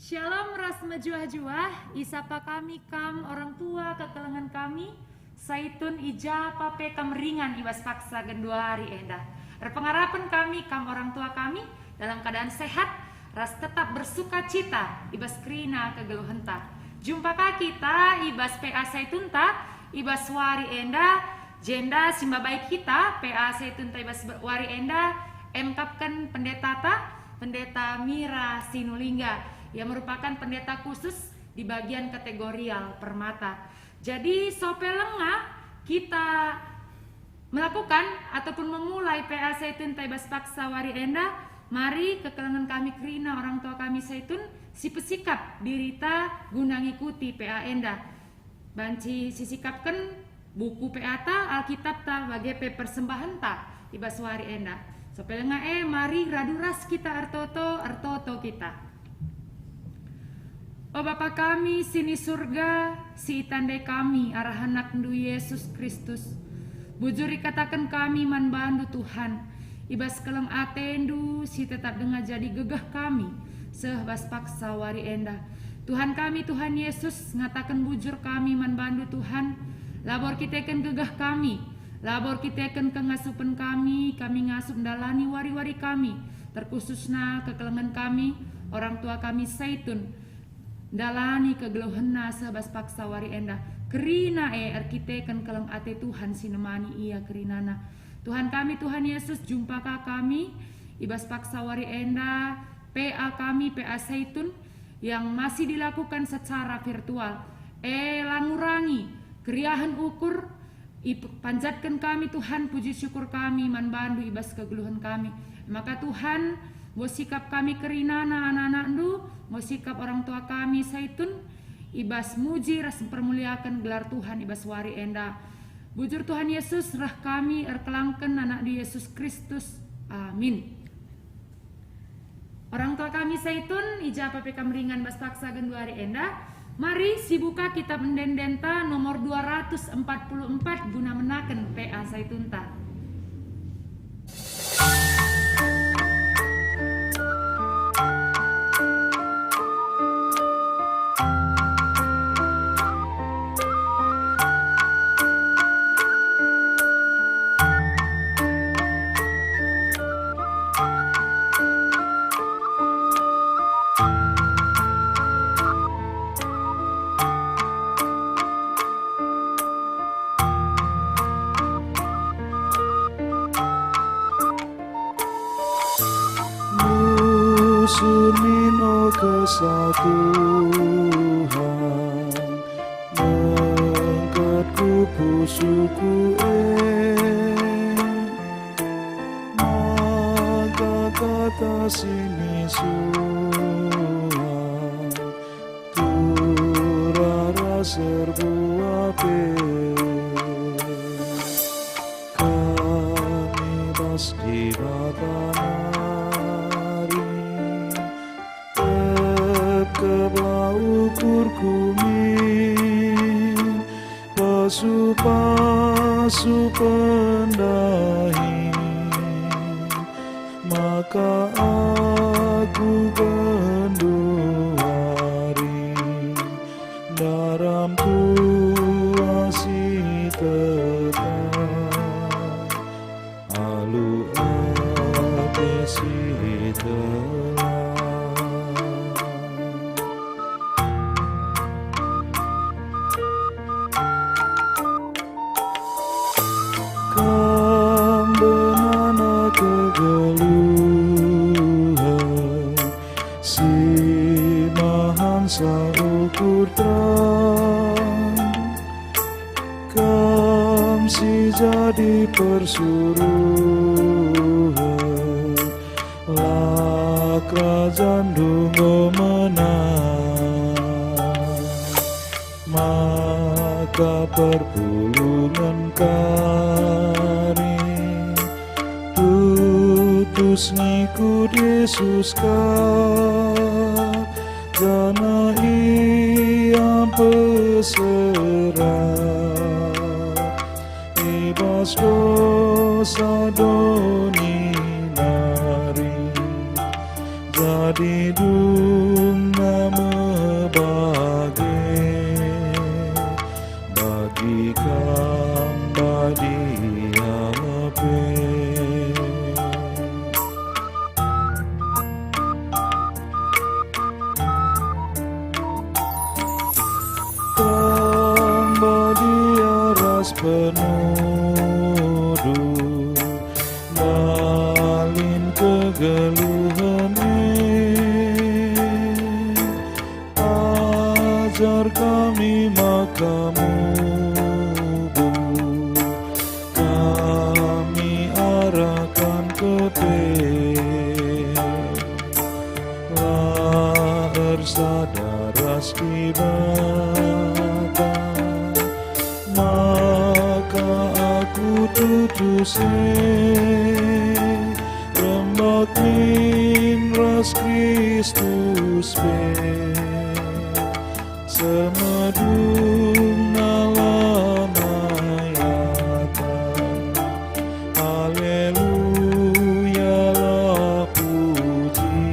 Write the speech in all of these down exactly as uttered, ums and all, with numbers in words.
Shalom ras mejuah-juah, isapa kami kam orang tua kekelengen kami, Saitun, i ja pe kam ringan i bas paksa genduari enda. Erpengarapen kami kam orang tua kami dalam keadaan sehat ras tetap bersukacita i bas kerina kegeluhenta. Jumpa ka kita i bas P A Saitunta i bas wari enda, jenda si mbabai kita P A Saitunta i bas wari enda, emkapken pendetata, Pendeta Mira Sinulingga. Ia merupakan pendeta khusus di bagian kategorial Permata. Jadi, sope lenga kita melakukan ataupun memulai P A Saitunta i bas paksa wari enda, mari kekelengen kami kerina orang tua kami Saitun si pesikap dirita guna ngikuti P A enda. Banci sisikapken buku P A ta, Alkitapta, bage pe persembahenta i bas wari enda. Sope lenga e, mari radu ras kita ertoto, ertoto kita. O Bapa kami si ni Surga, si itandai kami arah AnakNdu Yesus Kristus, bujur ikataken kami man baNdu, Tuhan, i bas keleng ateNdu si tetap denga jadi gegeh kami seh bas paksa wari enda. Tuhan kami, Tuhan Yesus, ngataken bujur kami man baNdu, Tuhan, labo erkiteken gegeh kami, Labo erkiteken kengasupen kami, kami ngasup ndalani wari-wari kami, terkhususna kekelengen kami, orang tua kami Saitun, ndalani kegeluhenna seh bas paksa wari enda. Kerina e erkiteken keleng ate Tuhan si nemani ia kerinana. Tuhan kami, Tuhan Yesus, jumpa ka kami i bas paksa wari enda, P A kami, P A Saitun, yang masih dilakukan secara virtual. E, la ngurangi keriahen ukur, ipanjatken kami, Tuhan, puji syukur kami man bandu i bas kegeluhen kami. Maka, Tuhan, enggo sikap kami kerinana anak-anakndu, enggo sikap orang tua kami Saitun, i bas muji ras mpermuliaken gelar Tuhan i bas wari enda. Bujur Tuhan Yesus, reh kami erkelangken anakndu Yesus Kristus. Amin. Orang tua kami Saitun, i ja pe kam ringan bas paksa genduari enda, mari sibuka kitab ende-endenta nomor dua ratus empat puluh empat guna menaken P A Saitunta. Busur min o Kesah Tuhan, bengket ku pusuhku e. Maka kata si misuan turah ras erbuah pe. Kami bas Dibata nari, tep-teplah ukurku min, pasu-pasu pendahin, maka aku genduari ndaram kuah si tetap, alu ate si telah. Kam benana kegeluhen si mahan sa ukur terang. Kam si jadi persuruhen, la kerajanNdu enggo menang. Maka perpulungen kari tutus ngikut Yesus ka, janah Ia mpersera i bas dosa doni nari. Jadi dungna me bage, bagi kam badia pe. Terang badia ras penuduh, balin kegeluhen e. Ajar kami maka mubuh, kami arahkan kepe. La ersada ras Dibata, maka aku tutus e, rembak min ras Kristus pe. Semedungna lanai ata. Haleluya, la puji,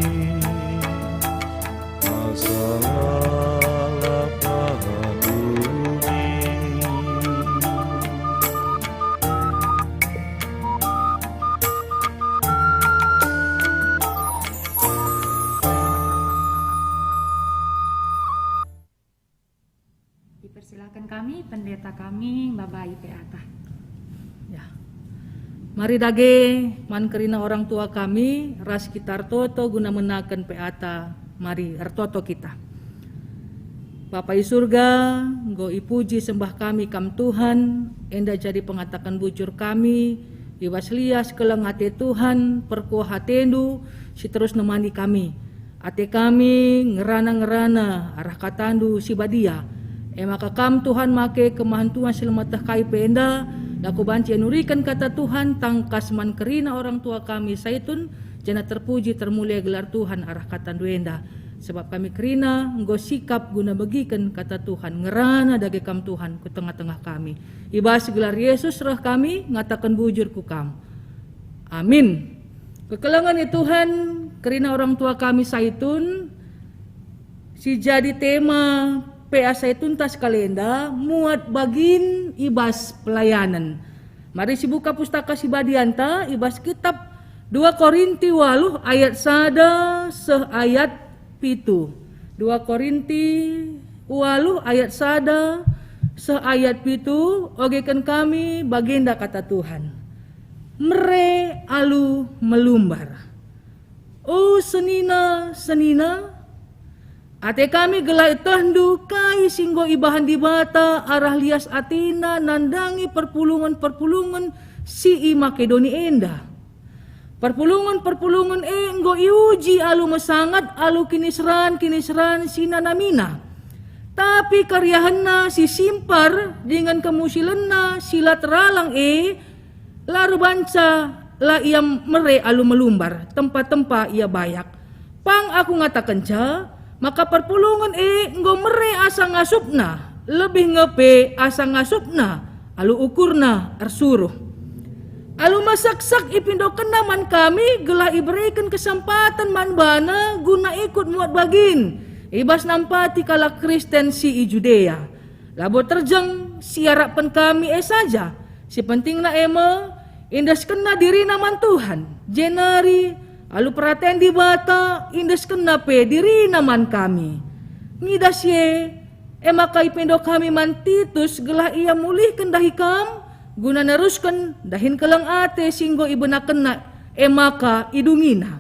asa lalap la doni. Pendeta kami, babai P A ta. Ya. Mari dage man kerina orang tua kami, ras kita ertoto guna menaken P A ta. Mari ertoto kita. Bapa i Surga, enggo ipuji sembah kami Kam Tuhan, enda jadi pengataken bujur kami, i bas lias keleng ate Tuhan, perkuah ateNdu si terus nemani kami. Ate kami ngerana-ngerana arah kataNdu si badia. E maka Kam, Tuhan, make kemahen Tuhan si lemeteh kai pe enda, lako banci nuriken kata Tuhan, tangkas man kerina orang tua kami Saitun, janah terpuji termulia gelar Tuhan arah kataNdu enda. Sebab kami kerina enggo sikap guna begiken kata Tuhan, ngerana dage Kam, Tuhan, ku tengah-tengah kami. I bas gelar Yesus reh kami ngataken bujur ku Kam. Amin. Kekelengen i Tuhan, kerina orang tua kami Saitun, si jadi tema P A Saitun tas kalenda, muat bagin i bas pelayanen. Mari sibuka Pustaka Si Badianta i bas kitab dua Korinti waluh ayat sada seh ayat pitu. Dua Korinti waluh ayat sada seh ayat pitu, ogeken kami bagenda kata Tuhan. Mere alu melumbar. O senina-senina, ate kami gelah ietehndu kai si enggo ibahan Dibata arah lias ateNa nandangi perpulungen-perpulungen si i Makedoni enda. Perpulungen-perpulungen e enggo iuji alu mesangat, alu kiniseran-kiniseran si nanamina. Tapi keriahenna si simpar dingen kemusilenna si la teralang e, la erbanca la ia mere alu melumbar, tempa-tempa ia bayak. Pang aku ngatakenca, maka perpulungen e enggo mere asa ngasupna, lebih nge pe asa ngasupna alu ukurna ersuruh. Alu meseksek ipindokenna man kami gelah ibereken kesempaten man bana guna ikut muat bagin i bas nampati kalak Kristen si i Judea. Labo terjeng si iarapken kami e saja, si pentingna e me, iendeskenna dirina man Tuhan, jenari alu peraten Dibata iendeskenna pe dirina man kami. Ngidah si e, e maka ipindo kami man Titus gelah ia mulihken dahi kam, guna nerusken dahin keleng ate si enggo ibenakenna, e maka idungina.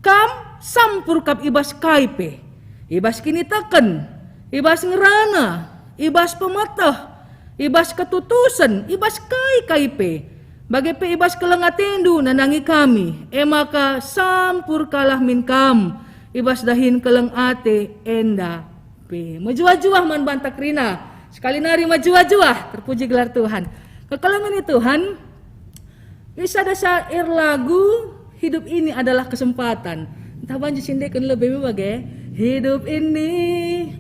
Kam sampur kap i bas kai pe, i bas kiniteken, i bas ngerana, i bas pemeteh, i bas ketutusen, i bas kai-kai pe, bage pe i bas keleng atendu nandangi kami, e maka sampur kalah min kam i bas dahin keleng ate enda pe. Mejuah-juah man banta kerina, sekali nari mejuah-juah, terpuji gelar Tuhan. Kekelengen i Tuhan, Lit sada syair lagu, "Hidup ini adalah kesempatan." Ntah banci siendeken lebe me bage, "Hidup ini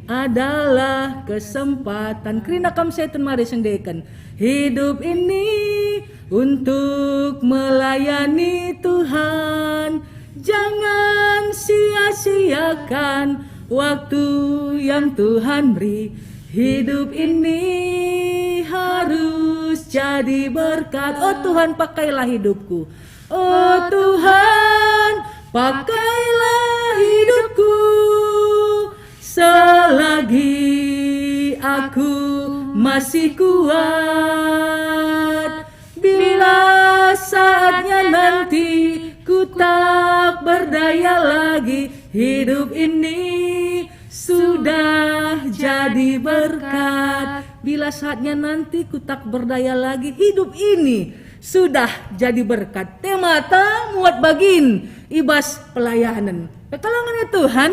adalah kesempatan." Kerina kam Saitun mari siendeken. "Hidup ini untuk melayani Tuhan. Jangan sia-siakan waktu yang Tuhan beri. Hidup ini harus jadi berkat. Oh Tuhan, pakailah hidupku. Oh Tuhan, pakailah hidupku selagi aku masih kuat. Bila saatnya nanti ku tak berdaya lagi, hidup ini sudah jadi berkat." Bila saatnya nanti ku tak berdaya lagi, hidup ini sudah jadi berkat. Temata muat bagin i bas pelayanen. Kekelengen Tuhan,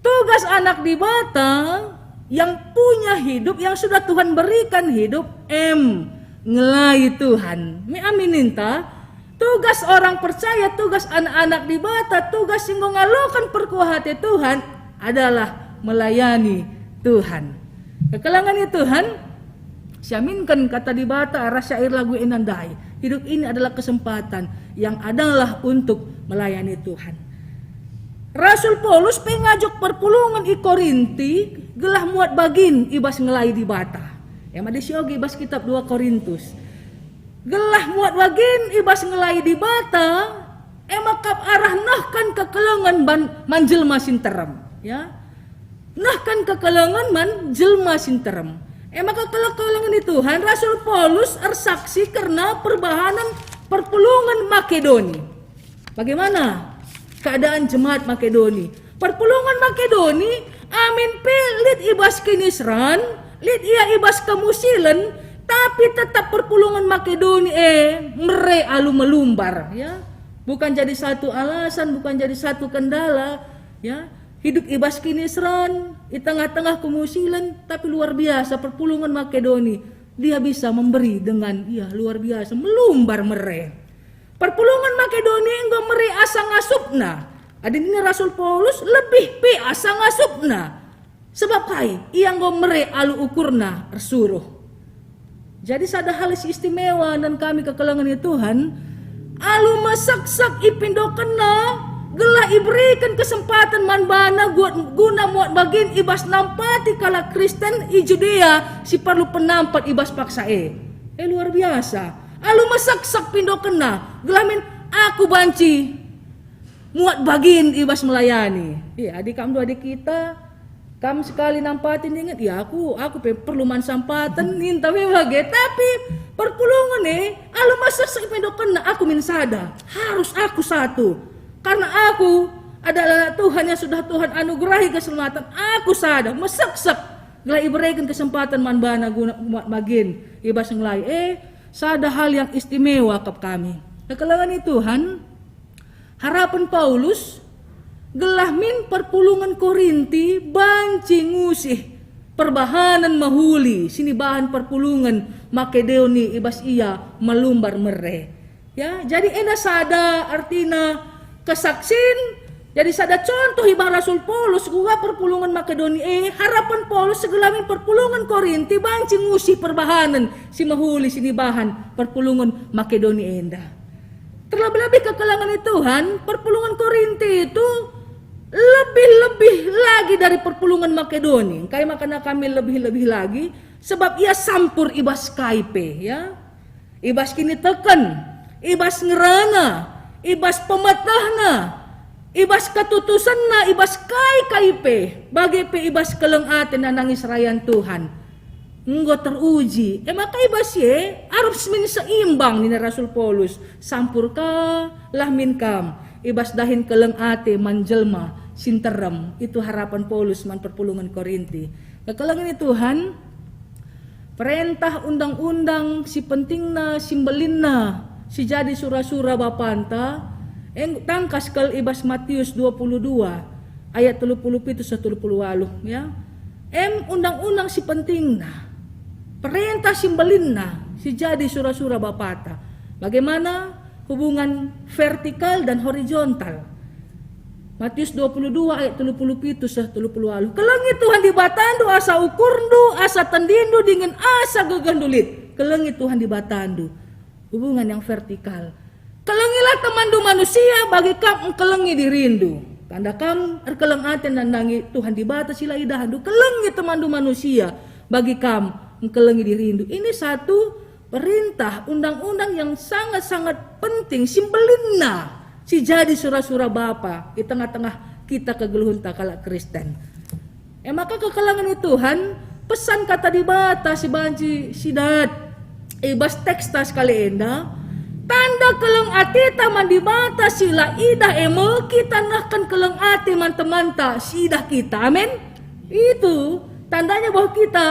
tugas anak Dibata yang punya hidup, yang sudah Tuhan berikan hidup, em, ngelai Tuhan. Me amininta, tugas orang percaya, tugas anak-anak Dibata, tugas si enggo ngaloken perkuah ate Tuhan adalah melayani Tuhan. Kekelengen Tuhan, siaminken kata Dibata arah syair lagu enda ndai. Hidup ini adalah kesempatan yang adalah untuk melayani Tuhan. Rasul Paulus pe ngajok perpulungen i Korinti gelah muat bagin i bas ngelai Dibata. E maka siogi i bas kitab dua Korintus. Gelah muat bagin i bas ngelai Dibata, e maka arah nehken kekelengen ban, man jelma si nterem, ya. Nehken kekelengen man jelma si nterem. E maka, kekelengen ni Tuhan, Rasul Paulus ersaksi kerna perbahanen perpulungen Makedoni. Bagaimana keadaan jemaat Makedoni? Perpulungen Makedoni, amin pe lit i bas kiniseran, lit ia i bas kemusilen, tapi tetap perpulungen Makedoni e mere alu melumbar, ya. Bukan jadi satu alasan, bukan jadi satu kendala, ya. Hidup i bas kiniseran, i tengah-tengah kemusilen, tapi luar biasa perpulungen Makedoni. Dia bisa memberi dengan, ya, luar biasa, melumbar mere. Perpulungen Makedoni enggo mere asa ngasupna. Adi nina Rasul Paulus, lebih pe asa ngasupna. Sebab kai? Ia enggo mere alu ukurna ersuruh. Jadi, sada hal si istimewa nina kami kekelengen ni Tuhan, alu meseksek ipindokenna gelah ibereken kesempaten man bana gu-, guna muat bagin i bas nampati kalak Kristen i Judea si perlu penampat i bas paksa e. E, luar biasa. Alu meseksek pindokenna, gelah min aku banci muat bagin i bas melayani. Iya, adi kam dua, adi kita, kam sekali nampati dingen, "Ya, aku, aku pe perlu man sampaten," ninta me bage. Tapi perpulungen e, alu meseksek ipindokenna, "Aku min sada, harus aku satu. Karena aku adalah anak Tuhan yang sudah Tuhan anugerahi keselamatan, aku sada, meseksek gelah ibereken kesempaten man bana guna muat bagin i bas ngelai." E, sada hal yang istimewa kap kami. Kekelengen ni Tuhan, harapen Paulus gelah min perpulungen Korinti banci ngusih perbahanen mehuli si nibahan perpulungen Makedoni i bas ia melumbar mere. Ya, jadi enda sada artina kesaksin, jadi sada contoh ibahan Rasul Paulus kuga perpulungen Makedoni e, harapen Paulus gelah min perpulungen Korinti banci ngusih perbahanen si mehuli si nibahan perpulungen Makedoni enda. Terlebih-lebih kekelengen ni Tuhan, perpulungen Korinti itu lebih-lebih lagi dari perpulungen Makedoni. Engkai makana kami lebih-lebih lagi? Sebab ia sampur i bas kai pe, ya. I bas kiniteken, i bas ngerana, i bas pemetehna, i bas ketutusenna, i bas kai-kai pe, bage pe i bas keleng ate nandangi serayan Tuhan. Enggo teruji. E maka i bas si e, arus min seimbang nina Rasul Paulus, "Sampur ka lah min kam i bas dahin keleng ate man jelma si nterem." Itu harapen Paulus man perpulungen Korinti. Kekelengen ni Tuhan, perentah undang-undang si pentingna, si mbelinna, si jadi sura-sura bapanta, eng-, tangkas kal i bas Matius dua puluh dua ayat telu puluh pitu seh telu puluh waluh, ya. Em undang-undang si pentingna, perentah si mbelinna, si jadi sura-sura bapanta. Bagaimana hubungan vertikal dan horizontal? Matius dua puluh dua ayat telu puluh pitu seh telu puluh waluh. Kelengi Tuhan Dibatandu asa ukurndu, asa tendindu, dingen asa gegehndu lit. Kelengi Tuhan Dibatandu. Hubungan yang vertikal. Kelengilah temanndu manusia bagi kam engkelengi dirindu. Tanda kam erkeleng ate nandangi Tuhan Dibata si la idahndu. Kelengi temanndu manusia bagi kam engkelengi dirindu. Ini satu perintah, undang-undang yang sangat-sangat penting, si mbelinna, si jadi sura-sura Bapa i tengah-tengah kita kegeluhenta kalak Kristen. E maka kekelengen ni Tuhan, pesan Kata Dibata si banci sidat i bas teksta sekali enda, tanda keleng ateta man Dibata si la idah e me kita nehken keleng ate man temanta si idah kita. Amin. Itu tandanya bahwa kita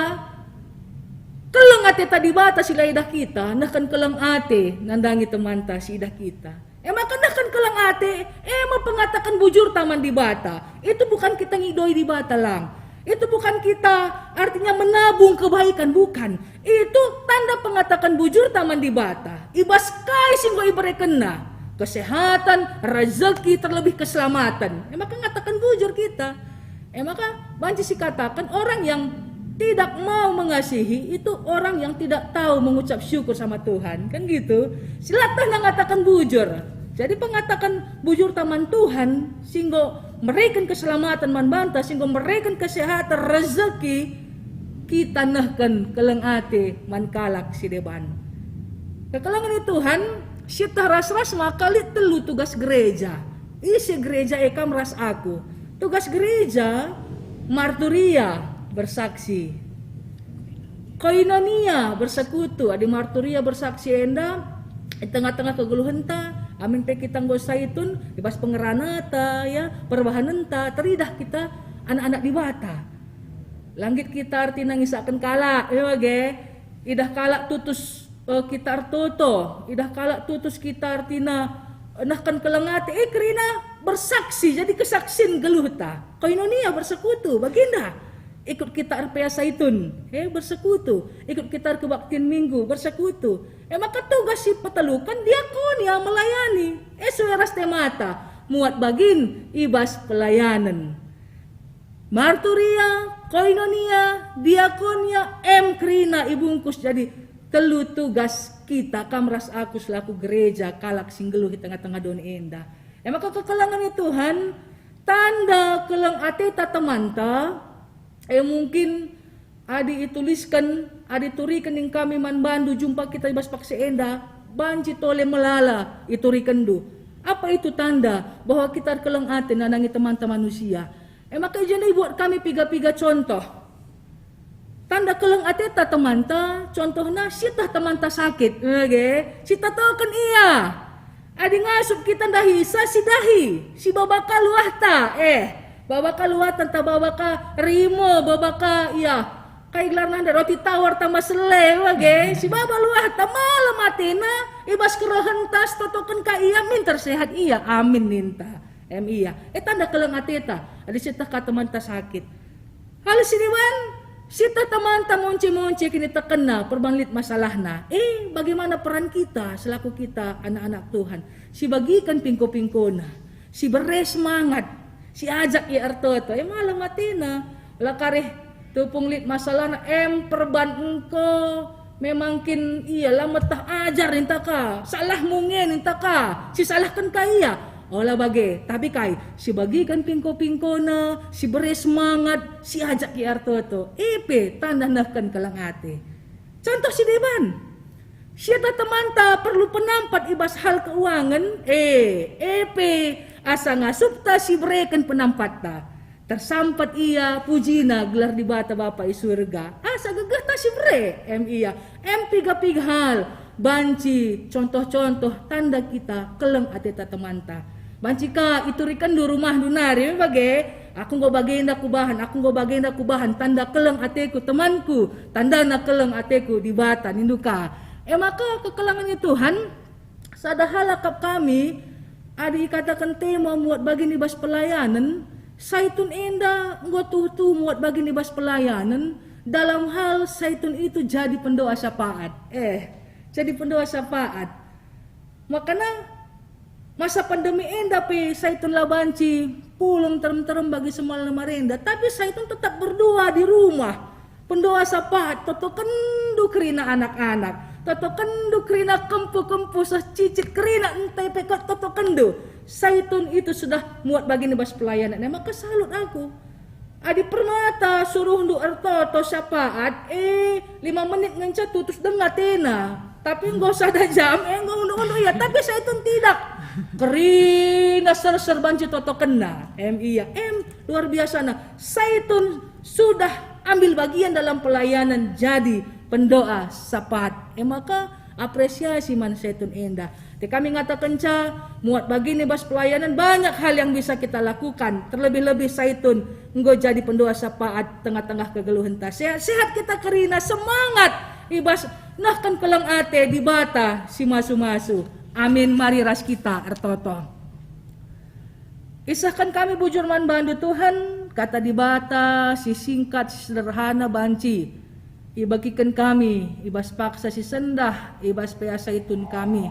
keleng ateta Dibata si la idah kita, nehken keleng ate nandangi temanta si idah kita. E maka nehken keleng ate, e me pengataken bujurta man Dibata. Itu bukan kita ngidoi Dibata lang. Itu bukan kita artinya menabung kebaikan, bukan. Itu tanda pengataken bujurta man Dibata. I bas kai si enggo iberekenNa, kesehatan, rezeki, terlebih keselamatan. E maka ngataken bujur kita. E maka banci sikataken orang yang tidak mau mengasihi itu orang yang tidak tahu mengucap syukur sama Tuhan, kan gitu. Si la teh ngataken bujur. Jadi pengataken bujurta man Tuhan, si enggo mereken keselamatan man banta, si enggo mereken kesehatan, rezeki, kita nehken keleng ate man kalak si deban. Kekelengen ni Tuhan, sieteh ras-ras maka lit telu tugas gereja. Ise gereja e kam ras aku. Tugas gereja, marturia, bersaksi. Koinonia, bersekutu, adi marturia bersaksi enda, i tengah-tengah kegeluhenta, amin pe kita enggo saitun, i bas pengeranata, ya, perbahanenta, teridah kita anak-anak Dibata. Langgit kita artina ngisakken kalak, ya, bage. Idah kalak tutus, eh, kita ertoto, idah kalak tutus kita artina, eh, nehken keleng ate, eh, kerina bersaksi, jadi kesaksin geluhta. Koinonia, bersekutu, baginda. Ikut kita erpea saitun, eh, bersekutu. Ikut kita erkebaktin minggu, bersekutu. Eh, maka tugas si peteluken diakonia melayani. Eh, sue ras temata, muat bagin i bas pelayanen. Marturia, koinonia, diakonia, em kerina ibungkus jadi telu tugas kita, kam ras aku selaku gereja, kalak si nggeluh i tengah-tengah doni enda. E maka kekelengen Tuhan, tanda keleng ateta temanta, e mungkin adi itulisken, adi turiken ning kami man bandu jumpa kita i bas paksa enda, banci tole melala iturikenndu. Apa itu tanda bahwa kita erkeleng ate nandangi temanta manusia? E maka i jenda ibuat kami piga-piga contoh. Tanda keleng ateta temanta, contohna sieteh temanta sakit, age, sitetoken ia. Adi ngasup kita ndahisa, sidahi, sibaba ka luahta, eh, baba ka luahta ntah baba ka rimo, baba ka, ia, kai gelarna enda, roti tawar tambah sele, age, sibaba luahta, malem atena, i bas kerehenta, sitotoken ka ia, minter sehat ia, amin ninta. Em ia, eh, tanda keleng ateta, adi sieteh ka temanta sakit. Alu si deban, sieteh temanta monce-monce kinitekenna perban lit masalahna. Eh, bagaimana peran kita selaku kita anak-anak Tuhan? Sibagiken pingko-pingkona, sibere semangat, siajak ia ertoto. Eh, malem atena, la kareh tupung lit masalahna, em perban engko memang kin ia la meteh ajar ninta ka, salahmu nge ninta ka, sisalahken ka ia. Ola bage, tapi kai, sibagiken pingko-pingkona, sibere semangat, siajak ia ertoto. E pe tanda nehken keleng ate. Contoh si deban, sieteh temanta perlu penampat i bas hal keuangen, eh, e pe asa ngasupta sibereken penampatta. Tersampat ia pujina gelar Dibata Bapa i Surga. Asa gegehta sibere, em ia, em piga-piga hal, banci contoh-contoh tanda kita keleng ateta temanta. Banci ka iturikenndu rumahndu nari, me bage, aku enggo bagenda kubahan, aku enggo bagenda kubahan, tanda keleng ateku temanku, tandana keleng ateku Dibata, nindu ka. E maka kekelengen Tuhan, sada hal akap kami, adi ikataken tema muat bagin i bas pelayanen, saitun enda enggo tuhu-tuhu muat bagin i bas pelayanen, dalam hal saitun itu jadi pendoa syafaat. Eh, jadi pendoa syafaat. Makana masa pandemi enda pe saitun la banci pulung terem-terem bagi semalem enda, tapi saitun tetap berdoa di rumah. Pendoa syafaat, totokenndu kerina anak-anak, totokenndu kerina kempu-kempu seh cicit kerina ente pe kal totokenndu. Saitun itu sudah muat bagin i bas pelayanen. E maka salut aku. Adi permata suruhndu ertoto syafaat, eh, lima menit ngenca tutus denga atena. Tapi enggo sada jam, eh, enggo unduk-unduk ia. Tapi saitun tidak. Kerina serser banci totokenna. Em ia, em luar biasana. Saitun sudah ambil bagian dalam pelayanan jadi pendoa syafaat. E maka apresiasi man saitun enda. Te kami ngatakenca, muat bagin i bas pelayanan banyak hal yang bisa kita lakukan, terlebih-lebih saitun enggo jadi pendoa syafaat tengah-tengah kegeluhenta. Sehat-sehat kita kerina, semangat i bas nehken keleng ate Dibata si masu-masu. Amin. Mari ras kita ertoto. Isehken kami bujur man bandu, Tuhan, kata Dibata si singkat, si sederhana banci ibagiken kami, i bas paksa si sendah, i bas pea saitun kami.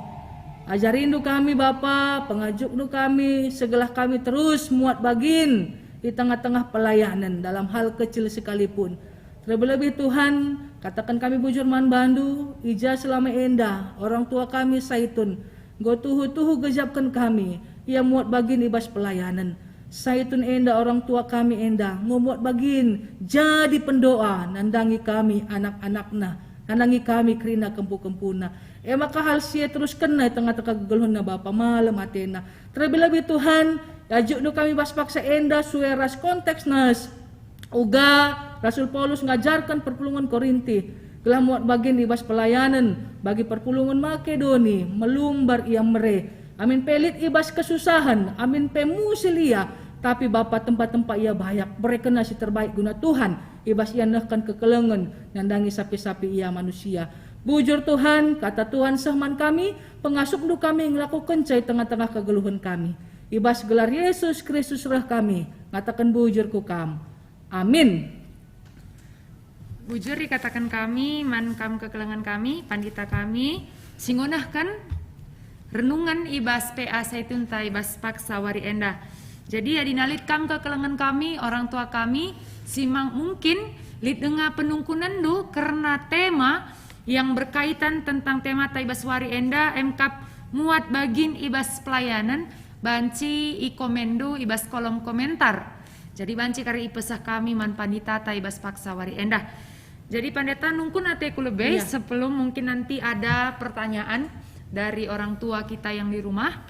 Ajarindu kami, Bapa, pengajukndu kami, segelah kami terus muat bagin i tengah-tengah pelayanen dalam hal kecil sekalipun. Terlebih-lebih, Tuhan, kataken kami bujur man bandu, i ja selama enda orang tua kami saitun enggo tuhu-tuhu gejapken kami, ia muat bagin i bas pelayanen. Saitun enda orang tua kami enda enggo muat bagin jadi pendoa nandangi kami anak-anakna, nandangi kami kerina kempu-kempuna. E maka hal si e teruskenna i tengah-tengah kegeluhenna Bapa, malem atena. Terlebih-lebih Tuhan, ajukndu kami bas paksa enda sue ras konteks nas uga Rasul Paulus ngajarken perpulungen Korinti. Gelah muat bagin i bas pelayanen bagi perpulungen Makedoni, melumbar ia mere. Amin pe lit i bas kesusahen, amin pe musil ia, tapi Bapa tempa-tempa ia bayak, berekenna si terbaik guna Tuhan, i bas ia nehken kekelengen nandangi sapi-sapi ia manusia. Bujur Tuhan, kata Tuhan seh man kami, pengasupNdu kami ngelakokenca i tengah-tengah kegeluhen kami. I bas gelar Yesus Kristus reh kami, ngataken bujur ku Kam. Amin. Bujur ikataken kami man kam kekelengen kami, pandita kami, si ngenehken renungen i bas P A Saitunta i bas paksa wari enda. Jadi, adi na lit kam kekelengen kami, orang tua kami, si mang-, mungkin lit denga penungkunenndu kerna tema yang berkaitan tentang temata i bas wari enda, emkap muat bagin i bas pelayanen, banci ikomenndu i bas kolom komentar. Jadi banci kari ipeseh kami man panditata i bas paksa wari enda. Jadi pandita, nungkun ateku lebe, iya, sebelum mungkin nanti ada pertanyaan dari orang tua kita yang di rumah.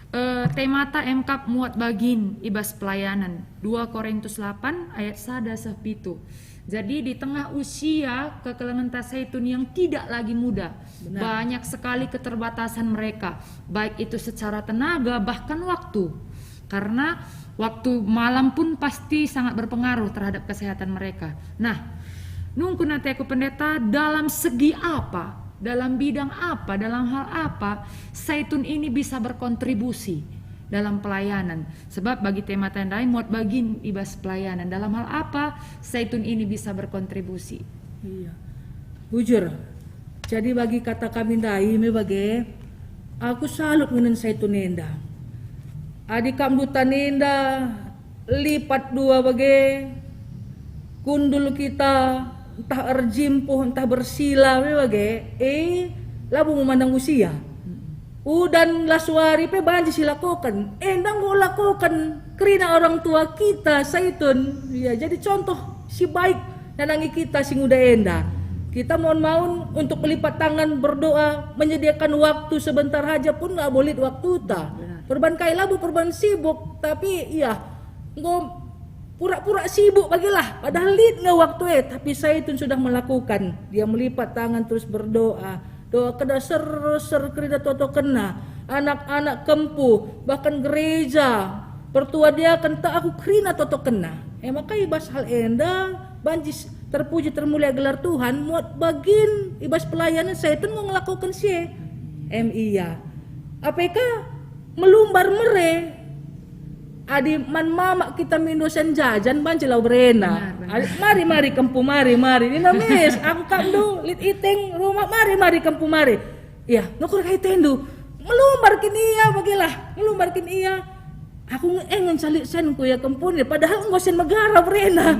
Eh, temata emkap muat bagin i bas pelayanen, dua Korintus delapan ayat sada seh pitu. Jadi di tengah usia kekelengenta Saitun yang tidak lagi muda, benar, banyak sekali keterbatasan mereka, baik itu secara tenaga bahkan waktu. Karena waktu malam pun pasti sangat berpengaruh terhadap kesehatan mereka. Nah, nungkun ateku pendeta, dalam segi apa, dalam bidang apa, dalam hal apa Saitun ini bisa berkontribusi dalam pelayanan? Sebab bagi temata ndai muat bagin i bas pelayanan. Dalam hal apa Saitun ini bisa berkontribusi? Iya. Bujur. Jadi bagi kata kami ndai me bage, aku salut ngenen Saitun enda. Adi kam ndutan enda lipat dua bage, kundul kita, ntah erjimpuh, ntah bersila me bage, eh, labo memandang usia. Udan las wari pe banci silakoken, enda enggo lakoken kerina orang tua kita Saitun. Ya, jadi contoh si baik nandangi kita si nguda enda. Kita maun-maun untuk melipat tangan berdoa, menyediakan waktu sebentar haja pun labo lit waktuta. Benar. Perban kai labo perban sibuk, tapi iya, enggo pura-pura sibuk bagilah, padahal lit nge waktu e, tapi Saitun sudah melakukan. Dia melipat tangan terus berdoa. Doa keda ser-ser kerina totokenna, anak-anak kempu, bahkan gereja, pertua diaken tak aku kerina totokenna. E maka i bas hal enda banci s-, terpuji termulia gelar Tuhan, muat bagin i bas pelayanen Saitun enggo ngelakoken si e. Em ia. Apeka melumbar mere. Adi man mamak kita mindo sen jajan banci lau berena. Benar, benar. Adi, "Mari, mari, kempu, mari, mari." Nina, "Mis, aku kap ndu, lit iteng rumah, mari, mari, kempu, mari." Iya, nukur kai tendu. Melumbar kin ia, bagilah, melumbar kin ia. Aku nge-, eh, ngenca lit senku ya kempu ni, padahal enggo sen megara berena.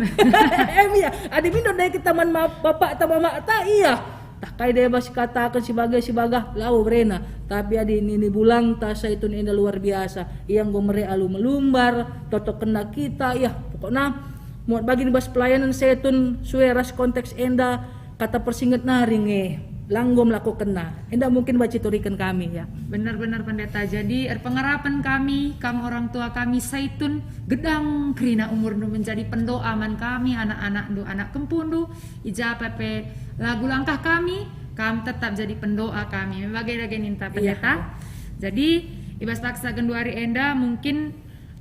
Em iya, adi mindo ndai kita man ma-, bapak ta mamak ta, iya. Tah kai deba sikataken si bage si bagah, labo berena. Tapi adi nini bulangta Saitun enda luar biasa. Ia enggo mere alu melumbar, totokenna kita, yah, pokokna muat bagin bas pelayanen Saitun sue ras konteks enda, kata persinget nari nge, la enggo melakokenna. Enda mungkin banci turiken kami, ya. Benar-benar, Pendeta. Jadi, erpengarapen kami, kam orang tua kami Saitun, gedang kerina umurndu menjadi pendoa man kami, anak-anakndu, anak kempundu, I ja pe lagu langkah kami, kam tetap jadi pendoa kami. Bage dage ninta, iya, Pendeta. Jadi, i bas paksa genduari enda mungkin,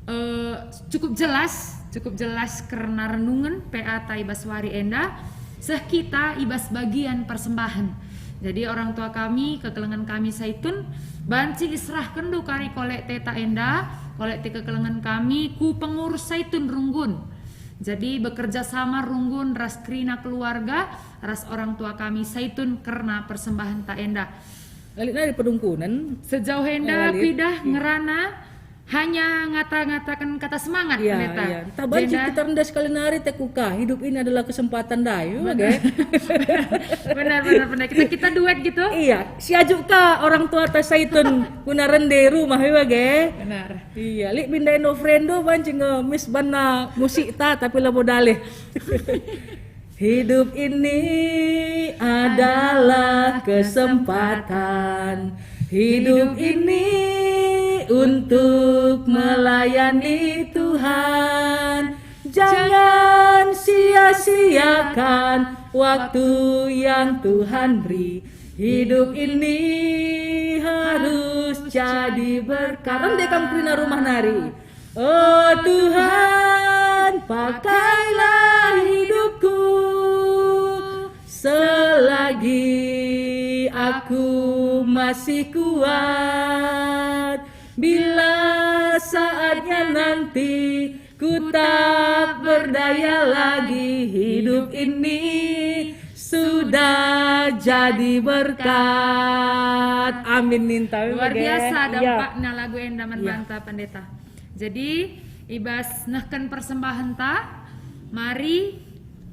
eh, cukup jelas, cukup jelas kerna renungen P A ta i bas wari enda, seh kita i bas bagian persembahen. Jadi, orang tua kami, kekelengen kami Saitun, banci iserahkenndu kari kolekte ta enda, kolekte kekelengen kami, ku pengurus Saitun Runggun. Jadi, bekerja sama Runggun ras kerina keluarga, ras orang tua kami Saitun kerna persembahen ta enda. Lit nari pedungkunen. Sejauh enda, eh, lit, kuidah, iya, ngerana hanya ngata-ngataken kata semangat, iya, Pendeta. Iya. Ntah banci kita rendah sekali nari, tekuka, hidup ini adalah kesempatan ndai, benar, oke? Benar, benar, benar. Kita, kita duet gitu. Iya, siajuk ka orang tua ta Saitun guna rende rumah, ya, oke? Benar. Iya, lit pindah Endo Frendo banci nge-miss banna musikta, tapi labo daleh. Hidup ini adalah kesempatan. Hidup ini untuk melayani Tuhan. Jangan sia-siakan Waktu yang Tuhan beri, hidup ini harus jadi berkat. Rende kam kerina rumah nari. Oh Tuhan, pakailah hidupku selagi aku masih kuat. Bila saatnya nanti ku tak berdaya lagi, hidup ini sudah jadi berkat. Amin ninta. Luar biasa dampakna lagu enda man banta, Pendeta. Jadi, i bas nehken persembahenta, mari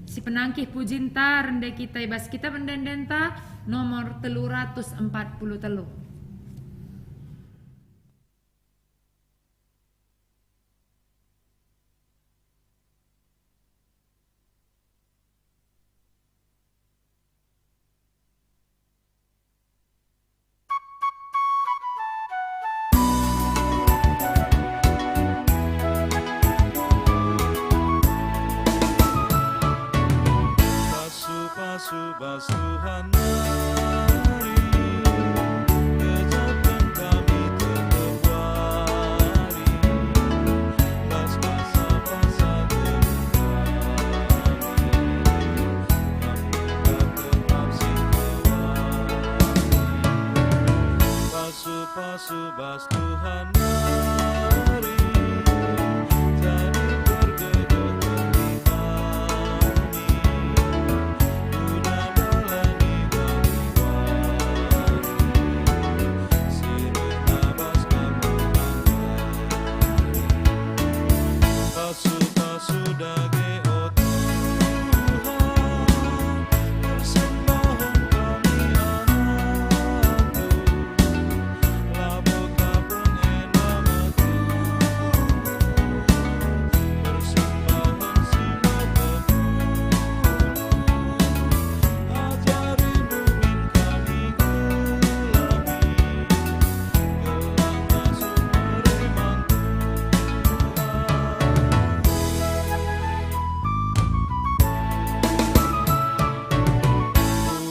sipenangkih pujinta rende kita i bas kitab ende-endenta nomor telu ratus empat puluh telu. Pasu-pasu bas Tuhan mari, gejaken kami tetap wari, bas paksa-paksa geluh kami, kami tetap si kuat. Pasu-pasu bas Tuhan mari, jadi pergeluh hati kami, guna dalangi wari-wari si reh bas Kam Tuhan kami. Pasu-pasu dage, o Tuhan, persembahen kami anakNdu. Labo kapen enda me tunggu, persembahen si enggo pepulung. Ajarindu min kami gelami, gelah masuk mere man Tuhan.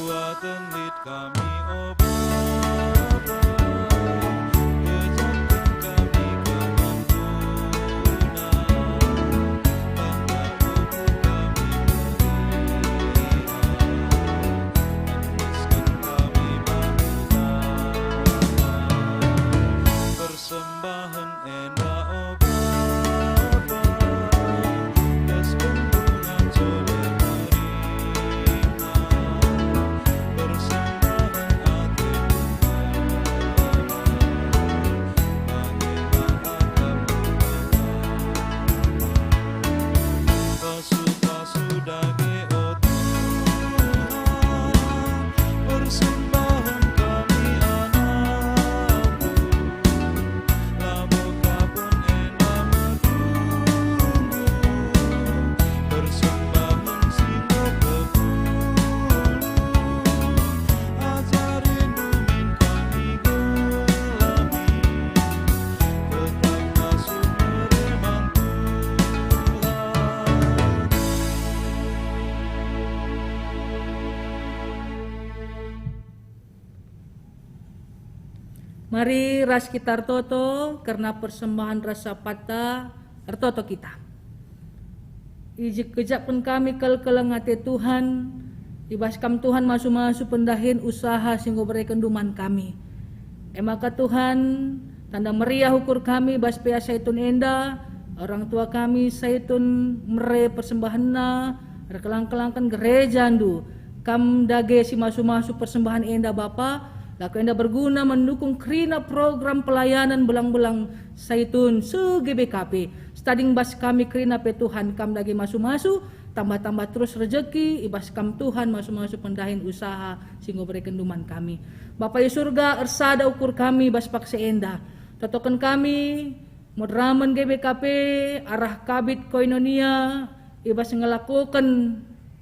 Kuaten lit kami, o Bapa, gejaken kami Kam ampunen, tanda ukur kami meriah, endesken kami bandu Bapa. Persembahen enda, o Bapa, tes bendungan jole meriah, persembahen ate mengkena, bage akapku kata. Pasu-pasu dage, o Tuhan, persembahen kami anakNdu. Labo kapen enda me tunggu, persembahen si enggo pepulung. Ajarindu min kami gelami, tetap masuk mere man Tuhan. Mari ras kita ertoto kerna persembahen ras sapatta, ertoto kita. Ijek-, kejapken kami kal keleng ate Tuhan, i bas Kam Tuhan masu-masu pendahin usaha si enggo berekenndu man kami. E maka Tuhan, tanda meriah ukur kami bas pea Saitun enda, orang tua kami Saitun mere persembahenna, erkelang-kelangken gerejandu. Kam dage si masu-masu persembahen enda, Bapa, lako enda berguna mendukung kerina program pelayanan belang-belang Saitun se-G B K P. Setading bas kami kerina pe Tuhan, Kam dage masu-masu, tambah-tambah terus rejeki i bas Kam Tuhan masu-masu pendahin usaha si enggo berekenndu man kami. Bapa i Surga, ersada ukur kami bas paksa enda. Totoken kami, moderamen G B K P, arah Kabid Koinonia, i bas ngelakoken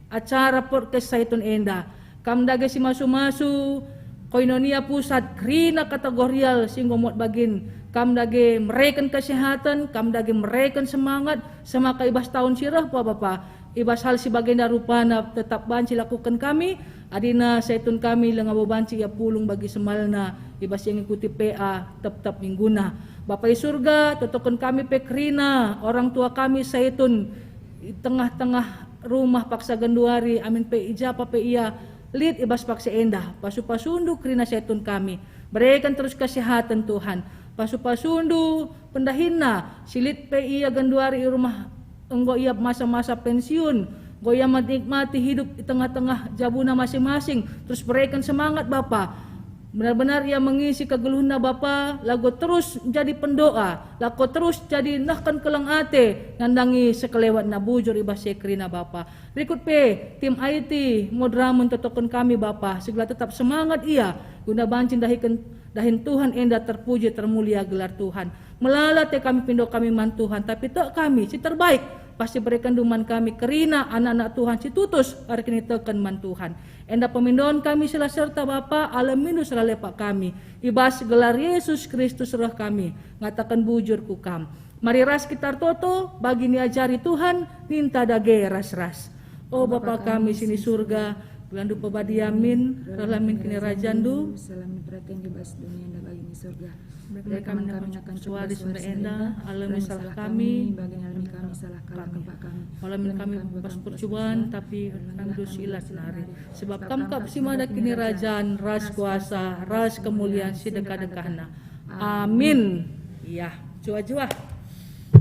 acara podcast Saitun enda. Kam dage si masu-masu, Koinonia Pusat, kerina kategorial si enggo muat bagin. Kam dage mereken kesehatan, Kam dage mereken semangat, semaka i bas tahun si reh, Bapa. I bas hal si bagenda rupana tetap banci lakuken kami, adina Saitun kami langa bo banci ia pulung bagi semalna i bas ia ngikuti P A tep-tep mingguna. Bapa i Surga, totoken kami pe kerina orang tua kami Saitun i tengah-tengah rumah paksa genduari, amin pe i ja pe ia lit i bas paksa enda. Pasu-pasundu kerina Saitun kami. Bereken terus kesehatan, Tuhan. Pasu-pasundu pendahinna, si lit pe ia genduari i rumah, enggo ia masa-masa pensiun, enggo ia menikmati hidup di tengah-tengah jabuna masing-masing, terus bereken semangat Bapa. Benar-benar ia mengisi kegeluhenna Bapa, lagu terus menjadi pendoa, lagu terus jadi nehken keleng ate, nandangi sekelewetna bujur i bas si kerina Bapa. Rikut pe tim I T, Modramen totoken kami Bapa, segala tetap semangat ia, guna banci ndahiken dahin Tuhan enda terpuji termulia gelar Tuhan. Melala ate kami pindo kami man Tuhan, tapi tek kami si terbaik pasti berekenNdu man kami kerina anak-anak Tuhan si tutus erkiniteken man Tuhan. Enda pemindon kami sela serta Bapa, alemindu sela lepak kami. I bas gelar Yesus Kristus reh kami, ngataken bujur ku Kam. Mari ras kita ertoto, bagi niajari Tuhan, ninta dage ras-ras. O Bapa kami si ni Surga, gelarNdu pebadia min, rehlah min kinirajanNdu. Selamin peraten di bas dunia enda bagi ni Surga. Berikan kami makan suari senda enda, alemi salah kami, bagi alemi kami salah kalak kempak kami. Alemi kami bas percuban, tapi kami dus ilat nari. Sebab Kam kap si mada kinirajan, ras kuasa, ras kemulian si dekah-dekahna. Amin. Iya, juah-juah.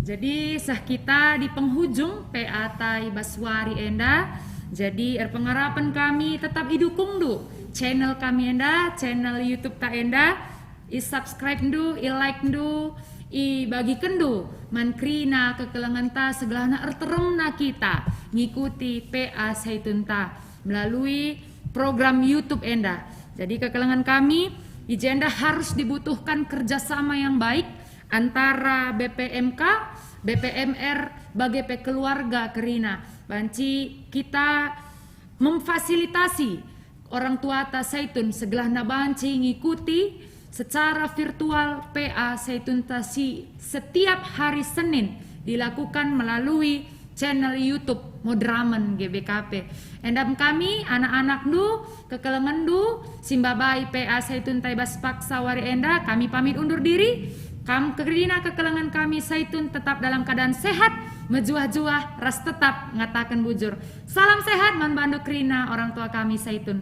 Jadi, seh kita di penghujung P A ta i bas wari enda. Jadi, erpengarapen kami tetap idukungndu channel kami enda, channel YouTube ta enda. I-subscribe-ndu, i-like-ndu, ibagikenndu man kerina kekelengenta segelahna erteremna kita ngikuti P A Saitunta melalui program YouTube enda. Jadi, kekelengen kami, i jenda harus dibutuhkan kerjasama yang baik antara B P M K, B P M R, bage pe keluarga kerina. Banci kita memfasilitasi orang tuata Saitun segelahna banci ngikuti secara virtual P A Saitunta si setiap hari Senin dilakukan melalui channel YouTube Modramen G B K P. Enda me kami, anak-anakndu, kekelengenndu, si mbabai P A Saitunta i bas paksa wari enda, kami pamit undur diri. Kam kerina kekelengen kami Saitun tetap dalam keadaan sehat, mejuah-juah, ras tetap ngataken bujur. Salam sehat man bandu kerina orang tua kami Saitun.